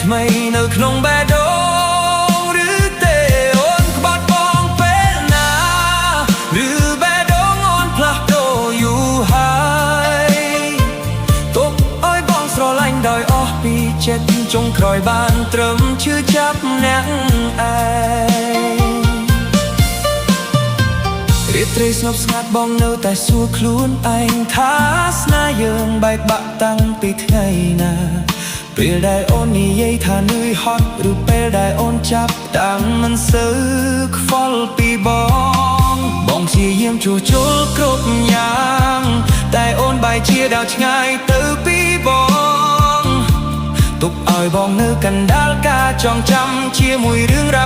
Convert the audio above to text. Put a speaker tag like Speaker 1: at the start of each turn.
Speaker 1: ថ្មីនៅក្នុងបេះដូងឬទេអូនក្បត់បងពេលណាឬបេះដូងអូនផ្លាស់ប្ដូរយូរហើយទុកឲ្យបងស្រឡាញ់ដោយអស់ពីចិត្តចុងក្រោយបានត្រឹមឈឺចាប់អ្នកឯង រាត្រីស្ងប់ស្ងាត់បងនៅតែសួរខ្លួនឯងថាស្នេហ៍យើងបែកបាក់តាំងពីថ្ងៃណាពេលដែលអូននិយាយថានឿយហត់ឬពេលដែលអូនចាប់តាំងមិនសូវខ្វល់ពីបងបងព្យាយាមជួសជុលគ្រប់យ៉ាងតែអូនបែរជាដើរឆ្ងាយទៅពីបងទុកឲ្យបងនៅកណ្ដាលការចងចាំជាមួយរឿងរ៉ាវ។